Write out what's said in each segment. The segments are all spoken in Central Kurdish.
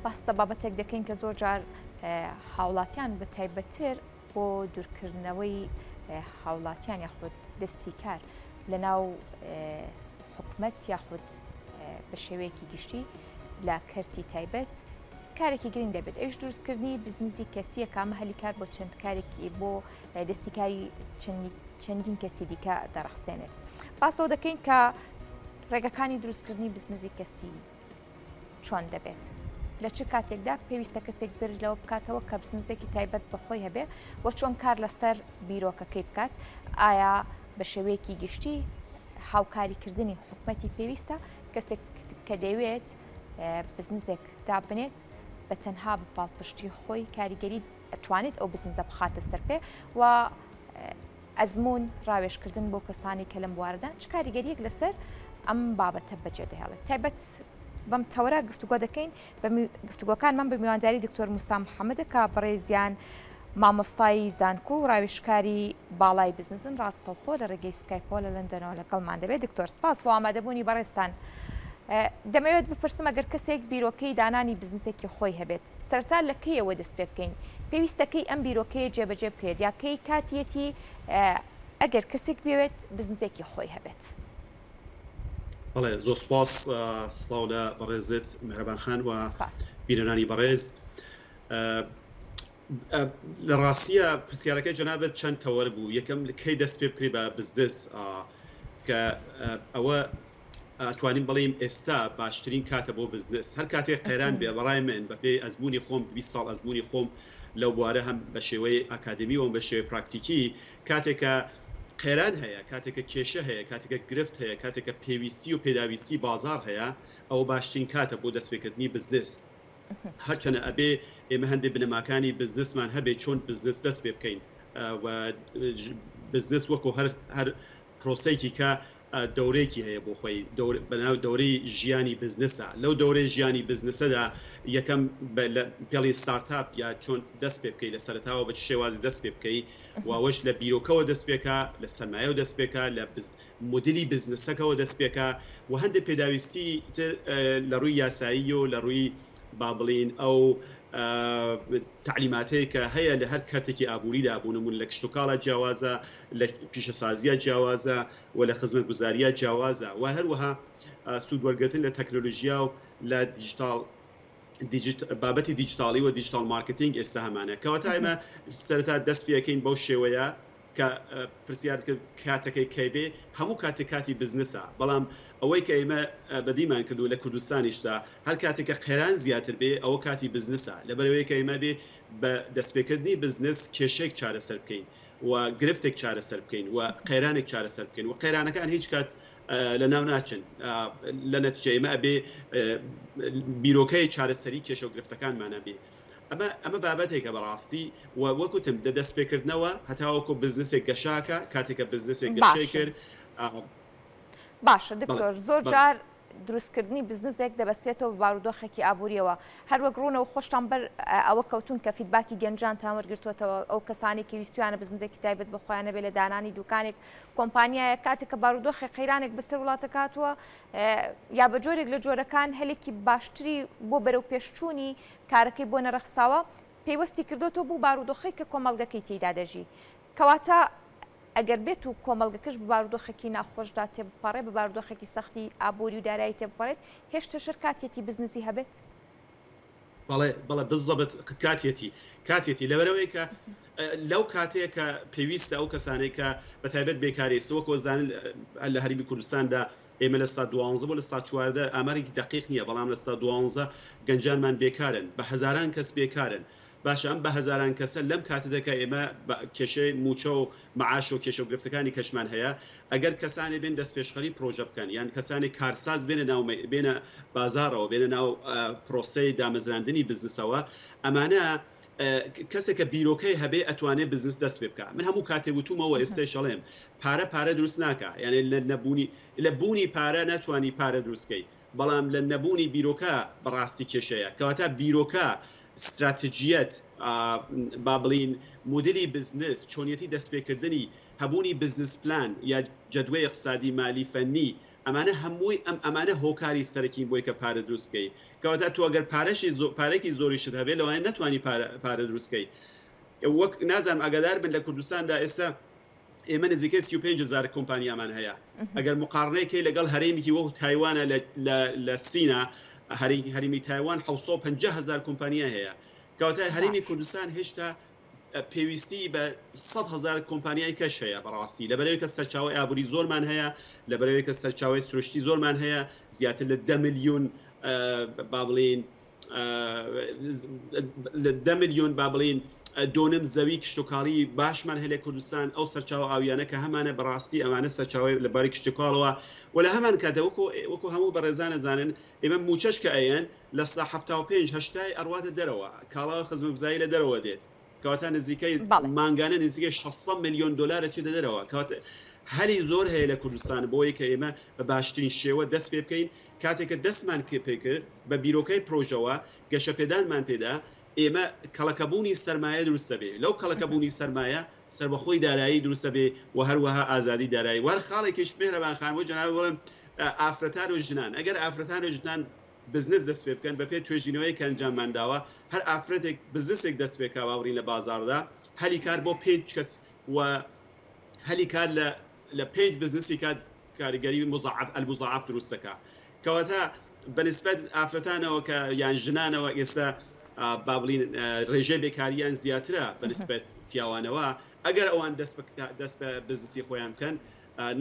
باس لە بابەتێک دەکەین کە زۆر جار هاوڵاتیان بە تایبەتتر بۆ دوورکردنەوەی هاوڵاتیان یاخود دەستی کار لە ناو حکومەت یاخود بە شێوەیەکی گشتی لە کەرتی تایبەت کارێکی گرنگ دەبێت ئەوش دروستکردنی بزنزی کەسیە کامە هەلی کار بۆ چەند کارێکی بۆ دەستی کاری چەندین کەسی دیکە دەڕەخسێنێت باسەوە دەکەین کە ڕێگەکانی دروستکردنی بزنزی کەسی چۆن دەبێت؟ لە چ کاتێکدا پێویستە کەسێک بیر لەوە بکاتەوە کە بزنسێکی تایبەت بە خۆی هەبێ و چۆن کار لەسەر بیرۆکەکەی بکات؟ ئایا بە شێوەیەکی گشتی هاوکاریکردنی حکومەتی پێویستە؟ کەسێک کە دەیەوێت بزنسێک دابنێت بە تەنها بە پاڵپشتی خۆی کاریگەری ئەتوانێت ئەو بزنسە بخاتە سەر پێ و ئەزموون، ڕاوێژکردن بۆ کەسانی کە لەم بوارەدان چ کاریگەرییەک لەسەر ئەم بابەتە بەجێدەهێڵێت؟ تایبەت بەم تەوەرە گفتوگۆ دەکەین گفتوگۆکانمان بە میوانداری دکتۆر موسا محەممەدە کە بەڕێزیان مامۆستای زانکۆ و ڕاوێژکاری باڵای بزنسن ڕاستەوخۆ لە ڕێگەی سکایپەوە لە لەندەنەوە لەگەڵمان دەبێت دکتۆر سپاس بۆ ئامادەبوونی بەڕێزتان دەمەوێت بپرسم ئەگەر کەسێک بیرۆکەی دانانی بزنسێکی خۆی هەبێت سەرەتا لە کەیەوە دەست پێ بکەین؟ پێویستە کەی ئەم بیرۆکەیە جێبەجێ بکرێت یا کەی کاتیەتی ئەگەر کەسێک بێوێت بزنسێکی خۆی هەبێت؟ بەڵێ زۆر سپاس سڵاو لە بەڕێزت مهرەبان خان و بینەرانی بەڕێز لە ڕاستیە پرسیارەکەی جەنابەت چەند تەوەر بوو یەکەم کەی دەست پێ بکری بە بزنس کە ئەوە ئەتوانین بڵێین ئێستا باشترین کاتە بۆ بزنس هەر کاتێک قەیران بێ بەڕای من بەپێی ئەزموونی خۆم 20 ساڵ ئەزموونی خۆم لەو بوارە هەم بە شێوەی ئاکادمی و بە شێوەی پراکتیکی کاتێکە قەیران هەیە کاتێکە کێشە هەیە کاتێکە گرفت هەیە کاتێکە پێویستی و پێداویستی بازار هەیە ئەوە باشترین کاتە بۆ دەستپێکردنی بزنس هەرچەنە ئەبێ ئێمە هەندێک بنەماکانی بزنسمان هەبێ چۆن بزنس دەست پێ بکەین و بزنس وەکو هەر هەر پرۆسەیەکی کە دەورەیەکی هەیە بۆ خۆی بەناو دەورەی ژیانی بزنسە لەو دەورەی ژیانی بزنسەدا یەکەم پێڵی ستارتاپ یا چۆن دەست پێ بکەی لە سەرتاوە بە چ شێوازی دەست پێ بکەی واوەش لە بیرۆکەوە دەست پێکا لە سەرمایەوە دەست پێکا لە مدلی بزنسەکەەوە دەست پێکا و هەندێک پێداویستی تر لە ڕووی یاسایی و لە ڕووی با بڵین ئەو تەعلیماتەی کە هەیە لە هەر کەرتێکی ئابووریدا بوو نمون لە کشتتوکاڵە جیاوازە لە پیشەسازیە جیاوازە و لە خزمەتگوزاریە جیاوازە و هەروەها سوود وەرگرتن لە تەکنۆلژیا و لە دیجیتاڵ بابەتی دیجیتاڵی و digital marketing ئێستا هەمانە کەواتە ئێمە سەرەتا دەست پێەکەین بەو شێوەیە کە پرسیارت کرد کاتەکەی کەی بێ هەموو کاتێک کاتی بزنسە بەڵام ئەوەی کە ئێمە بەدیمان کردو لە کوردستانیشدا هەر کاتێک کە قەیران زیاتر بێ ئەوە کاتی بزنسە لەبەرەوەی کە ئێمە بێ بە دەستپێکردنی بزنس کێشەیەک چارەسەر بکەین و گرفتێک چارەسەر بکەین و قەیرانێک چارەسەر بکەین و قەیرانەکان هیچ کات لە ناو ناچن لە نەتیجە ئێمە ئەبێ بیرۆکەی چارەسەری کێشە و گرفتەکانمانە بێ ئەمە ئەمە بابەتێکە بەڕاستی و وەک وتم دە دەستپێکردنەوە هەتاوەکو بزنسێک گەشاکە کاتێکە بزنسێک گەشەی باشە کرد باشە بەڵێ دکتۆر زۆر بەڵێ جار دروستکردنی بزنسێک دەبەسترێتەوە بە بارودۆخێکی ئابووریەوە هەروەک ڕوونە و خۆشتان بەر ئەوە کەوتون کە feedback ی گەنجانتان وەرگرتووەتەوە ئەو کەسانی کە ویستویانە بزنسێکی تایبەت بە خۆیان هەبێ لە دانانی دوکانێک کۆمپانیایەک کاتێک کە بارودۆخی قەیرانێک بەسەر وڵاتەکە هاتووە یا بە جۆرێک لە جۆرەکان هەلێکی باشتری بۆ بەرەو پێشچوونی کارەکەی بۆ نەڕەخساوە، پەیوەستی کردۆتەوە بەو بارودۆخەی کە کۆمەڵگەکەی تێیدا دەژی. کەواتە ئەگەر بێت و کۆمەڵگەکەش بە بارودۆخێکی ناخۆشدا تێبپەڕێ، بە بارودۆخێکی سەختی ئابووری و دارایی تێبپەڕێت، هێشتەش هەر کاتیەتی بزنسی هەبێت؟ بەڵێ بەڵێ بالضبط کاتیەتی کاتیەتی لەبەرئەوەی کە لەو کاتەیە کە پێویستە ئەو کەسانەی کە بە تایبەت بێکاری ئێستا وەکۆ زانن لە هەرێمی کوردستاندا ئێمە لە سا دوانزە بۆ لە سا 14 ئامارێکی دەقیق نییە بەڵام لە سا دوانزە گەنجانمان بێکارن بە هەزاران کەس بێکارن باشە ئەم بە هەزاران کەسە لەم کاتەدا کە ئێمە بە کێشەی مووچە و مەعاش و کێشە و گرفتەکانی کەشمان هەیە ئەگەر کەسانێ بێن دەستپێشخەری پرۆژە بکەن یان کەسانێک کارساز بێنە ناو بێنە بازاڕەوە بێنە ناو پرۆسەی دامەزراندنی بزنسەوە ئەمانە کەسێک کە بیرۆکەی هەبێ ئەتوانێ بزنس دەست پێ بکە من هەموو کاتێ وتومەوە ئێستەیش ئەڵێم پارە پارە دروست ناکا یانێ لە نەبوونی لە بوونی پارە ناتوانی پارە دروست کەی بەڵام لە نەبوونی بیرۆکە بەڕاستی کێشەیە کەواتە بیرۆکە ستراتیجیەت با بڵین مدلی بزنس چۆنیەتی دەستپێکردنی هەبوونی بزنس پلان یا جەدوەی اقتصادی مالی فەنی. ئەمانە هەمووی ئەم ئەمانە هۆکاری سەرەکین بۆی کە پارە دروست کەی. کەواتە تۆ ئەگەر پارەشی زۆ پارەیەکی زۆریشت هەبێ لەوانەیە نەتوانی پارە پارە دروست کەی. وەک نازانم ئاگادار بن لە کوردستاندا ئێستا ئێمە نزیکەی 35 هزار کۆمپانیامان هەیە ئەگەر مقارنەی کەی لەگەڵ هەرێمێکی وەکو تایوانە لە لە لە سینا هەرێمی تایوان 750 هزار کۆمپانیا هەیە کەواتە هەرێمی کوردستان هێشتا پێویستی بە 100 هزار کۆمپانیای کەش هەیە بەڕاستی لەبەرەوەی کە سەرچاوی ئابووری زۆرمان هەیە لەبەرەوەی کە سەرچاوی سروشتی زۆرمان هەیە زیاتر لە 10 میلیۆن با بڵین لە دە ملیۆن با بڵین دۆنم زەوی کشتتوکاڵی باشمان هەیە لە کوردستان ئەو سەرچاوە ئاویانە کە هەمانە بەڕاستی ئەمانە سەرچاوی لە باری کشتتوکاڵەوە و لە هەمان کاتە وەکو وەکو هەموو بەڕێزانە زانن ئێمە موچەش کە ئەیەن لە سا 75 هەشتای ئەڕواتە دەرەوە کاڵا خزمەتگوزاری لە دەرەوە دێت کەواتە نزیکەی مانگانە نزیکەی 600 میلیۆن دلار ئەچێتە دەرەوە کەواتە هەلی زۆر هەیە لە کوردستان بۆی کە ئێمە بە باشترین شێوە دەست پێ بکەین کاتێک کە دەستمان پێ کرد بە بیرۆکەی پرۆژەوە گەشەپێدانمان پێدا ئێمە کەڵەکەبوونی سەرمایە دروست دەبێ لەو کەڵەکەبوونی سەرمایە سەربەخۆی دارایی دروست دەبێ و هەروەها ئازادی دارایی وەر خاڵێکیش مێهرەبان خان بۆ جەنابت بڵێم ئافرەتان و ژنان ئەگەر ئافرەتان و ژنان بزنس دەست پێ بکەن بەپێی توێژینەوەیەک کە ئەنجاممان داوە هەر ئافرەتێک بزنسێک دەست پێ کا با بڵین لە بازاڕدا هەلی کار بۆ پێنج کەس و هەلی کار لە لە پێنج بزنسی کات کاریگەری مزعف المضاعف دروست دەکا کەواتە بەنسبەت ئافرەتانەوە کە یان ژنانەوە ئێستا با بڵین ڕێژەی بێکاریان زیاترە بەنسبەت پیاوانەوە ئەگەر ئەوان دەست دەست بە بزنسی خۆیان بکەن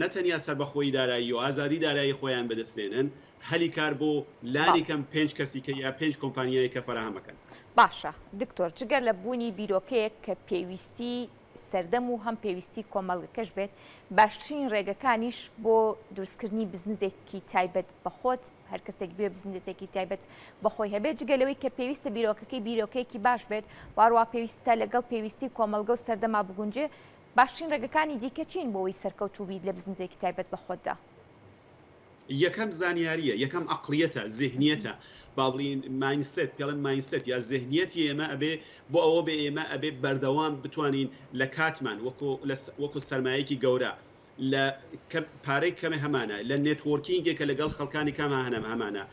نەتەنیا سەربەخۆیی دارایی و ئازادی دارایی خۆیان بەدەستێنن هەلی کار بۆ لانی کەم پێنج کەسی کە یا پێنج کۆمپانیای کە فەراهەم ئەکەن. باشە دکتۆر جگە لە بوونی بیرۆکەیەک کە پێویستی سەردەم و هەم پێویستی کۆمەڵگەکەش بێت، باشترین ڕێگەکانیش بۆ دروستکردنی بزنزێکی تایبەت بە خۆت، هەر کەسێک بوێ بزنزێکی تایبەت بە خۆی هەبێت، جگە لەوەی کە پێویستە بیرۆکەکەی بیرۆکەیەکی باش بێت و هەروەها پێویستە لەگەڵ پێویستی کۆمەڵگە و سەردەما بگونجێ، باشترین ڕێگەکانی دیکە چین بۆ ئەوەی سەرکەوتوو بیت لە بزنزێکی تایبەت بە خۆتدا؟ یەکەم زانیاریە، یەکەم عەقڵیەتە، زیهنیەتە، با بڵێین mindset، پێڵێن mindset یا زیهنیەتی ئێمە ئەبێ بۆ ئەوە بێ ئێمە ئەبێ بەردەوام بتوانین لە کاتمان وەکو وەکو سەرمایەکی گەورە لە پارەی کەمێ هەمانە لە networking ێک کە لەگەڵ خەڵکانی کەم هەنەم هەمانە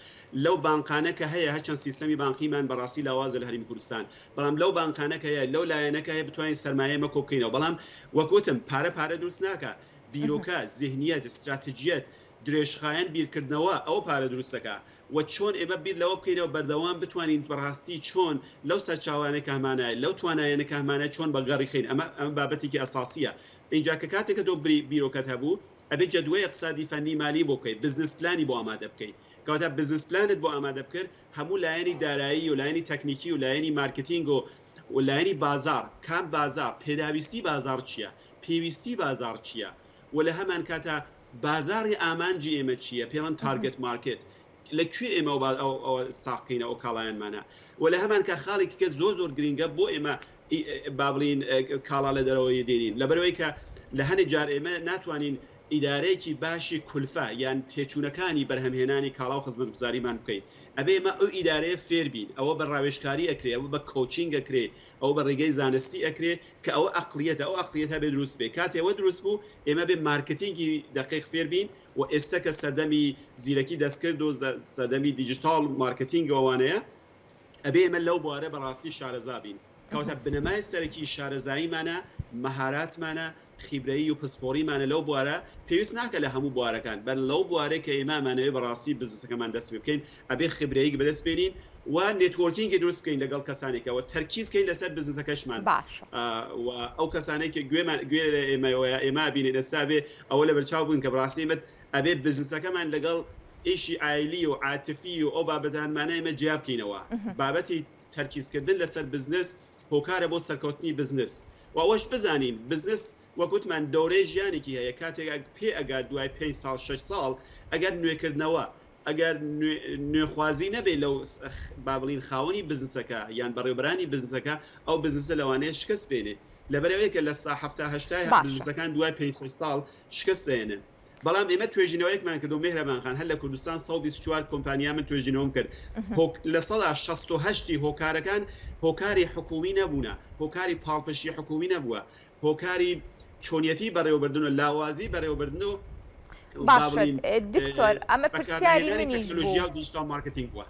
لەو بانقانە کە هەیە هەرچەند سیستەمی بانقیمان بەڕاستی لاوازە لە هەرێمی کوردستان بەڵام لەو بانقانە کە هەیە لەو لایەنە کە هەیە بتوانین سەرمایە مە کۆ بکەینەوە بەڵام وەک وتم پارە پارە دروست ناکا بیرۆکە، زیهنیەت، ستراتیجیەت، درێژخایەن بیرکردنەوە، ئەوە پارە دروست دەکا و چۆن ئێمە بیر لەوە بکەینەوە بەردەوام بتوانین بەڕاستی چۆن لەو سەرچاوانەی کە هەمانە، لەو توانایانەی کە هەمانە چۆن بەگەڕی خەین، ئەمە ئەمە بابەتێکی ئەساسییە. ئینجا کە کاتێک کە تۆ بری بیرۆکەت هەبوو، ئەبێ جەدوەی ئیقتسادی فەنی مالی بۆ بکەی، بزنس پلانی بۆ ئامادە بکەی. کەواتە بزنس پلانت بۆ ئامادە بکرد، هەموو لایەنی دارایی و لایەنی تەکنیکی و لایەنی مارکتینگ و و لایەنی بازاڕ، کام بازاڕ، پێداویستی بازاڕ چییە، پێویستی بازاڕ چییە و لە هەمانکاتا بازاڕی ئامانجی ئێمە چییە، پێڵێن target market، لە کوێ ئێمە ئەوە ساغ کەینەوە ئەو کاڵایانمانە و لە هەمانکا خاڵێکی کە زۆر زۆر گرینگە بۆ ئێمە با بڵین کاڵا لە دەرەوەی دێنین لەبەرەوەی کە لە هەنێ جار ئێمە ناتوانین ئیدارەیەکی باشی کولفە یان تێچوونەکانی بەرهەمهێنانی کاڵا و خزمەتگوزاریمان بکەین ئەبێ ئێمە ئەو ئیدارەیە فێر بین ئەوە بە ڕاوێژکاری ئەکرێ ئەوە بە coaching ئەکرێ ئەوە بە ڕێگەی زانستی ئەکرێ کە ئەوە ئەقڵیەتە ئەو ئەقڵیەتە بێ دروست بێ کاتێ ئەوە دروست بوو ئێمە بێ مارکتینگی دەقیق فێر بین و ئێستە کە سەردەمی زیرەکی دەستکرد و سەردەمی دیجیتاڵ مارکتینگ و ئەوانەیە ئەبێ ئێمە لەو بوارە بەڕاستی شارەزا بین کەواتە بنەمای سەرەکی شارەزاییمانە مەهاراتمانە خیبرەیی و پسپۆڕیمانە لەو بوارە، پێویست ناکە لە هەموو بوارەکان، بەر لەو بوارەی کە ئێمە ئەمانەوێ بەڕاستی بزنسەکەمان دەست پێ بکەین ئەبێ خبرەیەک بەدەست بێنین و networking ی دروست بکەین لەگەڵ کەسانێکەوە تەرکیز کەین لەسەر بزنسەکەشمان باشە. و ئەو کەسانەی کە گوێمان گوێ لە ئێمەوەیە ئێمە ئەبینن ئێستا ئەبێ ئەوە لەبەرچاو بگرن کە بەڕاستی ئێمە ئەبێ بزنسەکەمان لەگەڵ ئیشی عایلی و عاتفی و ئەو بابەتانمانە ئێمە جیا بکەینەوە بابەتی تەرکیزکردن لەسەر بزنس هۆکارە بۆ سەرکەوتنی بزنس و ئەوەش بزانین بزنس وەک وتمان دەورەی ژیانێکی هەیە کاتێک پێ ئەگات دوای پێنج ساڵ شەش ساڵ ئەگەر نوێکردنەوە ئەگەر نوێخوازی نەبێ لەو با بڵین خاوەنی بزنسەکە یان بەڕێوبەرانی بزنسەکە ئەو بزنسە لەوانەیە شکست بێنێ لەبەرئەوەی کە لە سا حەفتا هەشتای بزنسەکان دوای پێنج شەش ساڵ شکست دێنن بەڵام ئێمە توێژینەوەیەکمان کردو مێهرەبان خان هەر لە کوردستان 124 کۆمپانیا من توێژینەوەم کرد 68% ی هۆکارەکان هۆکاری حکومی نەبوونە هۆکاری پاڵپشتی حکومی نەبووە هۆکاری چۆنیەتی بەڕێوەبردن و لاوازی بەڕێوەبردن و. باشە دکتۆر ئەمە پرسیاری منیش تەکنۆلۆژیا و digital marketing بووە.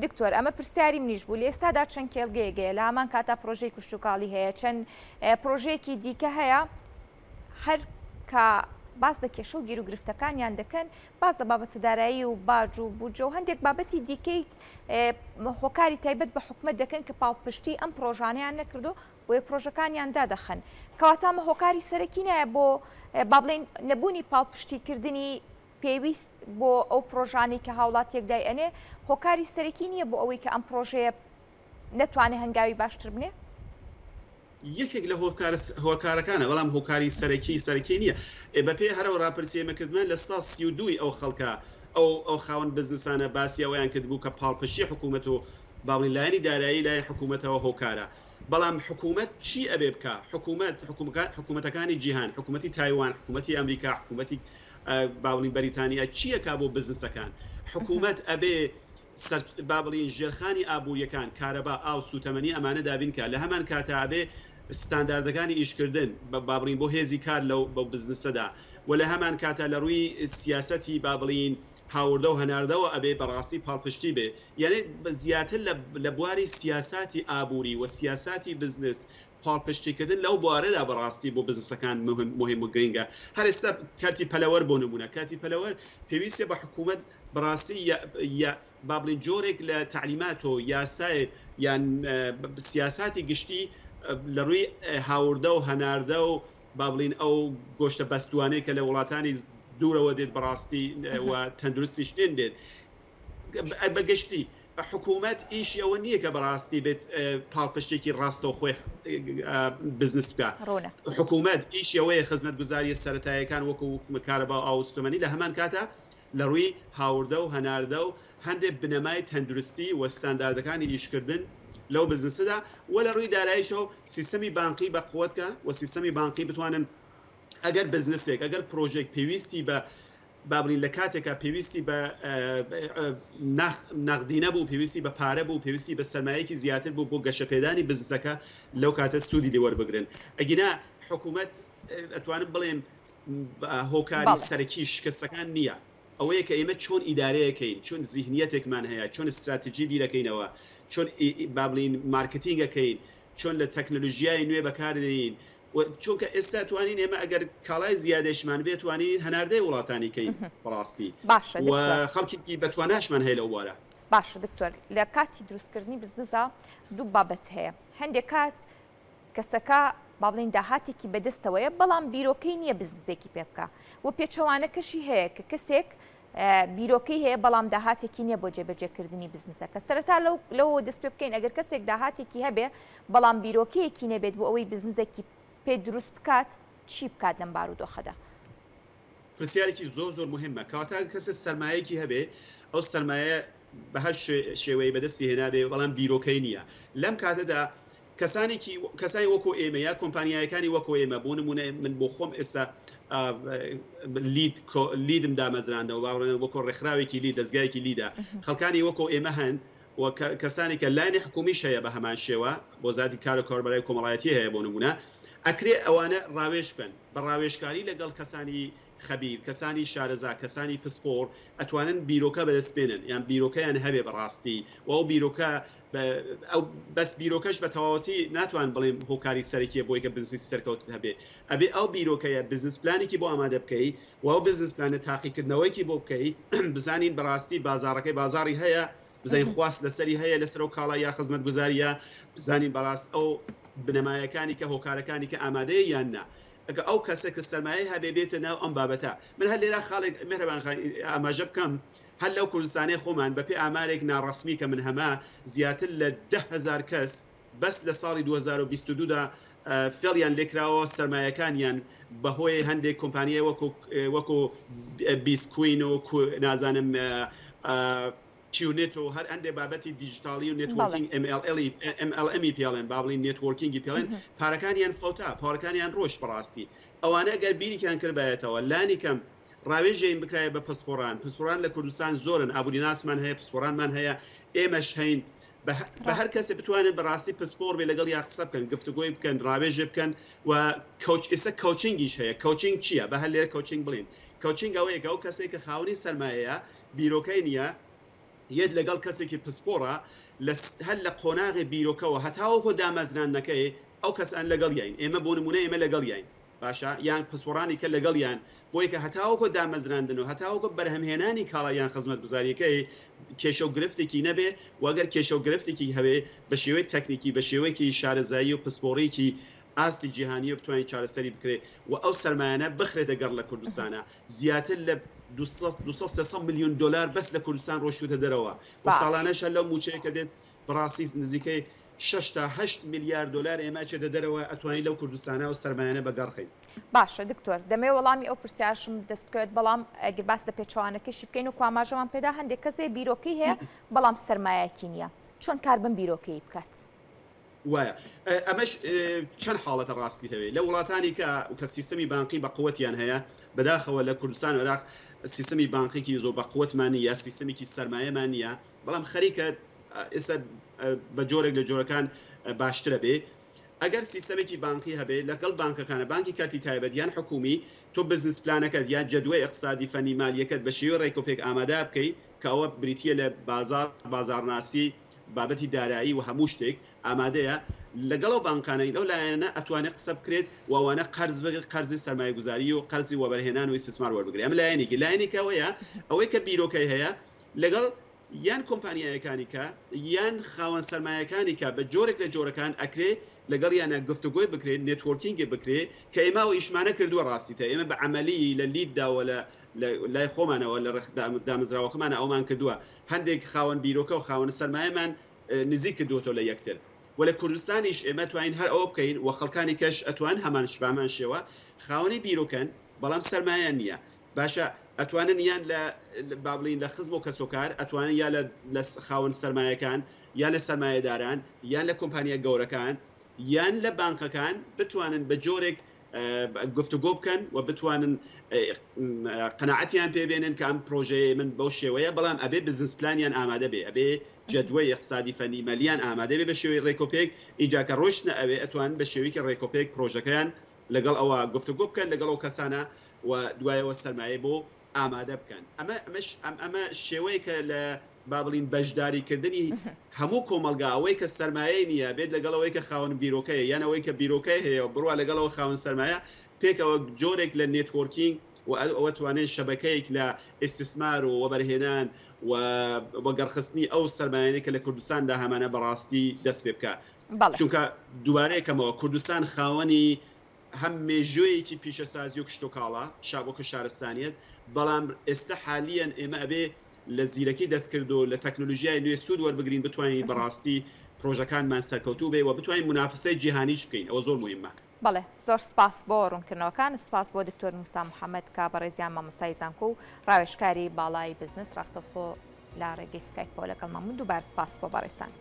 دکتۆر ئەمە پرسیاری منیش بوو لە ئێستادا چەند کێڵگەیەک هەیە لە هەمان کاتا پرۆژەی کشتوکاڵی هەیە چەند پرۆژەیەکی دیکە هەیە هەر کە باس لە کێشە و گیروگرفتەکانیان دەکەن باس لە بابەتە دارایی و باج و بودجە و هەندێک بابەتی دیکەی هۆکاری تایبەت بە حکومت دەکەن کە پاڵپشتی ئەم پرۆژانیان نەکردو بۆیە پرۆژەکانیان دادەخەن. کەواتە ئەمە هۆکاری سەرەکی نایە بۆ با بڵێین نەبوونی پاڵپشتیکردنی پێویست بۆ ئەو پرۆژانەی کە هاوڵاتیەک دای ئەنێ هۆکاری سەرەکی نییە بۆ ئەوەی کە ئەم پرۆژەیە نەتوانێ هەنگاوی باشتر بنێ؟ یەکێک لە هۆکارەکانە بەڵام هۆکاری سەرەکی سەرەکی نییە بەپێ هەرەوە راپرسی ئێمە کردمان لە سا 32 ئەو خەڵکە ئەو ئەو خاوەن بزنسانە باسی ئەوەیان کردبوو کە پاڵپشتی حکوومەت و باڵین لایەنی دارایی لای حکوومەتەوە هۆکارە بەڵام حکوومەت چی ئەبێ بکا؟ حکوومەت، حکوومەتەکانی جیهان، حکوومەتی تایوان، حکوومەتی ئەمریکا، حکوومەتی با بڵین بەریتانیا چی ئەکا بۆ بزنسەکان؟ حکوومەت ئەبێ سەر با بڵین ژێرخانی ئابووریەکان، کارەبا، ئاو، سووتەمەنی ئەمانە دابین کا. لە هەمان کاتا ئەبێ ستانداردەکانی ئیشکردن با بڵین بۆ هێزی کار لەو بەو بزنسەدا و لە هەمان کاتا لە ڕووی سیاسەتی با بڵین هاوردە و هەناردەوە ئەبێ بەڕاستی پاڵپشتی بێ یانێ زیاتر لە لە بواری سیاساتی ئابووری و سیاساتی بزنس پاڵپشتی کردن لەو بوارەدا بەڕاستی بۆ بزنسەکان مهم مهم و گرینگە هەر ئێستا کەرتی پەلەوەر بۆ نموونە کەرتی پەلەوەر پێویستە بە حکوومەت بەڕاستی یا یا با بڵێین جۆرێک لە تەعلیمات و یاسای یان سیاساتی گشتی لە ڕووی هاوردە و هەناردە و با بڵین ئەو گۆشتە بەستوانەی کە لە وڵاتانی دوورەوە دێت بەڕاستی و تەندروستیش نێن دێت بە گشتی حکوومەت ئیشی ئەوە نییە کە بەڕاستی بێت پاڵپشتێکی ڕاستەوخۆی بزنس بکە حکوومەت ئیشی ئەوەیە خزمەتگوزاریە سەتایەکان وەکو کارەبا و ئاو سوتەمەنی لە هەمان کاتە لە ڕووی هاوردە و هەناردە و هەندێک بنەمای تەندروستی و ستانداردەکانی ئیشکردن لەو بزنسەدا و لە ڕووی داراییشەوە سیستەمی بانقی بە قوت کە و سیستەمی بانقی بتوانن ئەگەر بزنسێک ئەگەر پرۆژێک پێویستی بە با بڵین لە کاتێکا پێویستی بە نەغدینە بوو پێویستی بە پارە بوو پێویستی بە سەرمایەکی زیاتر بوو بۆ گەشەپێدانی بزنسەکە لەو کاتە سوودی لێ وەربگرن ئەگینا حکوومەت ئەتوانم بڵێم هۆکاری سەرەکی شکستەکان نییە ئەوەیە کە ئێمە چۆن ئیدارەیەکەین چۆن زیهنیەتێکمان هەیە چۆن استراتیجی بیرەکەینەوە چۆن با بڵین مارکتینگەکەین چۆن لە تەکنەلۆژیای نوێ بەکاردێنین و چونکە ئێستا توانین ئێمە ئەگەر کاڵای زیادەشمان بێت توانین هەناردەی وڵاتانی کەین بەڕاستی باشە و خەڵکێکی بەتواناشمان هەیە لەو بوارە. باشە دکتۆر لە کاتی دروستکردنی بزنسا دوو بابەت هەیە هەندێک کات کەسەکە با بڵێین داهاتێکی بەدەستەوەیە بەڵام بیرۆکەی نییە بزنسێکی پێ بکە و پێچەوانەکەشی هەیە کە کەسێک بیرۆکەی هەیە بەڵام داهاتێکی نییە بۆ جێبەجێکردنی بزنسەکە سەرەتا لەو لەوەوە دەست پێ بکەین ئەگەر کەسێک داهاتێکی هەبێ بەڵام بیرۆکەیەکی نەبێت بۆ ئەوەی بزنسێکی پێ دروست بکات چی بکات لەم بارودۆخەدا؟ پرسیارێکی زۆر زۆر مهمە کەواتە کەسێ سەرمایەکی هەبێ ئەو سەرمایە بە هەر شێوەیە بەدەستی هێنابێ بەڵام بیرۆکەی نییە لەم کاتەدا کەسانێکی کەسانی وەکۆ ئێمە یا کۆمپانیایەکانی وەکۆ ئێمە بۆ نمونە من بۆ خۆم ئێستا لید لیدم دامەزراندەوە باوەڕێن وەکۆ ڕێکخراوێکی لی دەستگایەکی لیدا خەڵکانی وەکۆ ئێمە هەن و کەسانی کە لایەنی حکومیش هەیە بە هەمان شێوە بۆ زاتی کار و کاربەرای کۆمەڵایەتی هەیە بۆ نمونە ئەکرێ ئەوانە ڕاوێژ بکەن بە ڕاوێژکاری لەگەڵ کەسانی خەبیر، کەسانی شارەزا، کەسانی پسپۆڕ ئەتوانن بیرۆکە بەدەست بێنن یان بیرۆکەیان هەبێ بەڕاستی و ئەو بیرۆکە ئەو بەس بیرۆکەش بە تەواوەتی ناتوان بڵێم هۆکاری سەرەکیە بۆی کە بزنسی سەرکەوتت هەبێ ئەبێ ئەو بیرۆکەیە بزنس پلانێکی بۆ ئامادە بکەی و ئەو بزنس پلانە تاقیکردنەوەیکی بۆ بکەی بزانین بەڕاستی بازاڕەکەی بازاڕی هەیە بزانین خواست لەسەری هەیە لەسەر ئەو کاڵا یا خزمەتگوزاریە بزانین بەڕاست ئەو بنەمایەکانی کە هۆکارەکانی کە ئامادەیە یان نا ئەگە ئەو کەسە کە سەرمایەی هەبێ بێتە ناو ئەم بابەتە من هەر لێرە خاڵێک مهرەبان خان ئاماژە بکەم هەر لەو کوردستانەی خۆمان بەپێ ئامارێک ناڕەسمی کە من هەمە زیاتر لە 10هزار کەس بەس لە ساڵی 2022 دا فێڵیان لێکراوە سەرمایەکانیان بەهۆی هەندێک کۆمپانیای وەکو وەکو بیسکوین و نازانم کیونێت و هەر هەندێ بابەتی دیجیتاڵی و networking MLL MLM ی پێڵێن با بڵین networking ی پێڵێن پارەکانیان فەوتا پارەکانیان ڕۆشت بەڕاستی ئەوانە گەر بیریکیان کردبایەتەوە لانی کەم ڕاوێژێین بکرایە بە پسپۆڕان پسپۆڕان لە کوردستان زۆرن ئابووریناسمان هەیە پسپۆڕانمان هەیە ئێمەش هەین بە هەر کەسێ بتوانێت بەڕاستی پسپۆڕ بێ لەگەڵ یا قسە بکەن گفتوگۆی بکەن ڕاوێژێ بکەن و coach ئێستا coaching یش هەیە coaching چییە بە هەر لێرە coaching بڵێن. coaching ئەوەیە کە ئەو کەسێک کە خاوەنی سەرمایەیە بیرۆکەی نییە یەت لەگەڵ کەسێکی پسپۆڕە لە هەر لە قۆناغی بیرۆکەوە هەتاوەکۆ دامەزراندنەکەی ئەو کەسان لەگەڵیین ئێمە بۆ نمونە ئێمە لەگەڵیین باشە یان پسپۆڕانی کە لەگەڵیان بۆیە کە هەتاوەکۆ دامەزراندن و هەتاوەکۆ بەرهەمهێنانی کاڵا یان خزمەتگوزاریەکەی کێشە و گرفتێکی نەبێ و ئەگەر کێشە و گرفتێکی هەبێ بە شێوەی تەکنیکی بە شێوەیەکی شارەزایی و پسپۆڕیکی ئاستی جیهانیە بتوانین چارەسەری بکرێ و ئەو سەرمایانە بخرێتە گەڕ لە کوردستانە زیاتر لە 200 300 میلیۆن دلار بەس لە کوردستان ڕۆشتوتە دەرەوە و ساڵانەش هەر لەو موچەیە کە دێت بەڕاستی نزیکەی 6 تا 8 میلیارد دلار ئێمە ئەچێتە دەرەوە ئەتوانین لەو کوردستانە ئەو سەرمایانە بەگەڕخەین. باشە دکتۆر دەمەوێت وەڵامی ئەو پرسیارشم دەست بکەوێت بەڵام ئەگەر باس لە پێچەوانەکەشی بکەین و کواماژەمان پێدا هەندێک کەسێ بیرۆکەی هەیە بەڵام سەرمایەکی نییە چۆن کار بم بیرۆکەی بکات؟ وایە ئەمەش چەند حاڵەتە ڕاستی هەوێ لە وڵاتانی کە کە سیستەمی بانقی بە قوتیان هەیە بەداخەوە لە کوردستان و عێراق سیستەمی بانقێکی زۆر بە قوتمان نییە سیستەمێکی سەرمایەمان نییە بەڵام خەریکە ئێستا بە جۆرێک لە جۆرەکان باشترە بێ ئەگەر سیستەمێکی بانقی هەبێ لەگەڵ بانکەکانە بانکی کەرتی تایبەت یان حکومی تۆ بزنس پلانەکەت یان جەدوەی ئیقتسادی فەنی مالیەکەت بە شێوەی ڕێکوپێک ئامادە بکەی کە ئەوە بریتییە لە بازاڕ، بازاڕناسی، بابەتی دارایی و هەموو شتێک ئامادەیە، لەگەڵ ئەو بانکانەی لەو لایەنە ئەتوانێت قسە بکرێت و ئەوانە قەرز بگرن، قەرزی سەرمایەگوزاری و قەرزی وەبەرهێنان و ئیستیسمار وەربگرێت. ئەمە لایەنێکی. لایەنێکی ئەوەیە ئەوەی کە بیرۆکەی هەیە لەگەڵ یان کۆمپانیایەکانی کە یان خاوەن سەرمایەکانی کە بە جۆرێک لە جۆرەکان ئەکرێ لەگەڵیانە گفتوگۆی بکرێت، networking ی بکرێ کە ئێمە ئەو ئیشمانە کردووە ڕاستیتە ئێمە بە عەمەلی لە لیددا و لە لە لای خۆمانەوە لە دامەزراوەکەمانە ئەومان کردووە هەندێک خاوەن بیرۆکە و خاوەن سەرمایەمان نزیک کردووەتەوە لە یەکتر و لە کوردستانیش ئێمە توانین هەر ئەوە بکەین و خەڵکانی کەش ئەتوان هەمان بەهەمان شێوە خاوەنی بیرۆکەن بەڵام سەرمایەیان نییە باشە ئەتوانن یان لە با بڵین لە خزم و کەسوکار ئەتوانن یا لە خاوەن سەرمایەکان یان لە سەرمایەداران یان لە کۆمپانیا گەورەکان یان لە بانقەکان بتوانن بە جۆرێک گفتوگۆ بکەن و بتوانن قەناعەتیان پێ بێنن کە ئەم پرۆژەیە من بەو شێوەیە بەڵام ئەبێ بزنس پلانیان ئامادە بێ ئەبێ جەدوەی اقتصادی فەنی مەلیان ئامادە بێ بە شێوەی ڕێکۆپێک ئینجا کە ڕۆشتنە ئەوێ ئەتوانن بە شێوەیەکی ڕێکۆپێک پرۆژەکەیان لەگەڵ ئەوە گفتوگۆ بکەن لەگەڵ ئەو کەسانە و دوایەوە سەرمایە بۆ ئامادە بکەن ئەمە ئەمەش ئەم ئەمە شێوەیەکە لە با بڵین بەشداریکردنی هەموو کۆمەڵگا ئەوەی کە سەرمایەی نییە بێت لەگەڵ ئەوەی کە خاوەن بیرۆکەیە یان ئەوەی کە بیرۆکەی هەیە و بڕوا لەگەڵ ئەوە خاوەن سەرمایە پێکەوە جۆرێک لە networking و ئەوە توانێت شەبەکەیەک لە ئیستیسمار و وەبەرهێنان و وەگەڕخستنی ئەو سەرمایانەی کە لە کوردستاندا هەمانە بەڕاستی دەست پێ بکە چونکە دووبارەیەکەمەوە کوردستان خاوەنی هەم مێژوویەکی پیشەسازی و کشتوکاڵە، شابۆکە شارستانیەت، بەڵام ئێستا حالیەن ئێمە ئەبێ لە زیرەکی دەستکرد و لە تەکنۆلۆژیای نوێ سوود وەربگرین بتوانین بەڕاستی پرۆژەکانمان سەرکەوتوو بێ و بتوانین مونافسەی جیهانیش بکەین ئەوە زۆر موهیمە. بەڵێ زۆر سپاس بۆ ڕوونکردنەوەکان، سپاس بۆ دکتۆر موسا محەمەد کە بەڕێزیان مامۆستای زانکۆ و ڕاوێژکاری باڵای بزنس ڕاستەوخۆ لە ڕێگەی سکایپەوە لەگەڵمان بوون، دووبارە سپاس بۆ بەڕێزتان.